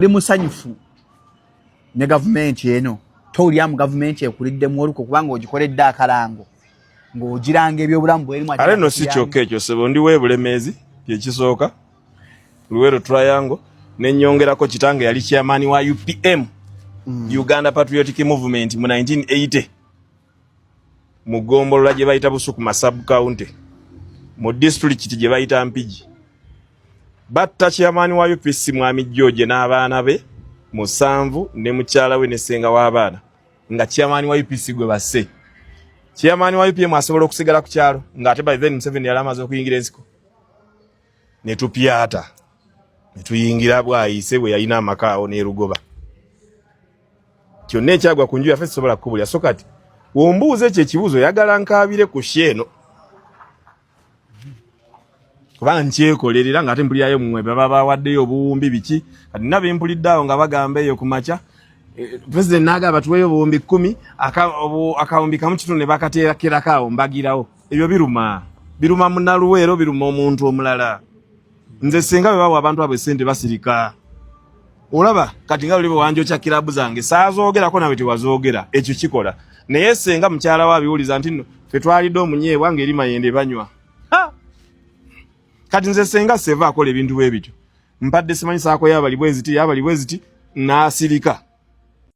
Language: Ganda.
Oli musanyufu ne gavumenti eno? Towulira mu gavumenti ekuliddemu oluko kubanga ogikoledde akalango ng'ogiranga ebyobulamu bwerimu? Ate no si kyokka ekyo, sebo. Ndi weebulemeezi kyekisooka, Luwero Triangle, nenyongerako kitange yali chairman wa UPM, Uganda Patriotic Movement, mu 1980 mu ggombolola gye bayita Busukuma sub county, mu disitulikiti gye bayita Mpigi. Batta chairman wa UPC Mwami George n'abaana be musanvu ne mukyala we ne ssenga w'abaana, nga chairman wa UPC gwe basse. Chairman wa UPM asobola okusigala ku kyalo ng'ate by then Museveni yali amaze okuyingira ensiko? Ne tupyata ne tuyingira Bwayise bwe yalina amaka awo n'erugoba. Kyonna ekyagwa ku nju yaffe sisobola kukubulya. So kati wombuuza ekyo ekibuuzo, oyagala nkaabire ku shi eno kubanga nkyekolerera ng'ate mpulirayo mmwe baba bawaddeyo obuwumbi biki. Kati nna bempulidde awo nga bagamba eyo ku makya, president n'agamba tuweeyo obuwumbi 10, akawumbi 1.5 ne bakateekerako awo mbagirawo. Ebyo biruma, biruma munnaluweero, biruma omuntu omulala. Nze singa bwe bawa abantu abo esente basirika. Olaba kati nga luli bwe wanjokya kirabu zange, saazoogerako nawe tewazoogera, ekyo kikola. Naye senga mukyala we abiwuliza nti nno ffe twalidde omunyeebwa ng'eri Mayende banywa. Ha! Kati nze senga seva akola ebintu bwe bityo, mpadde simanyi saako yabali bwe ziti, yabali bwe ziti, n'asirika.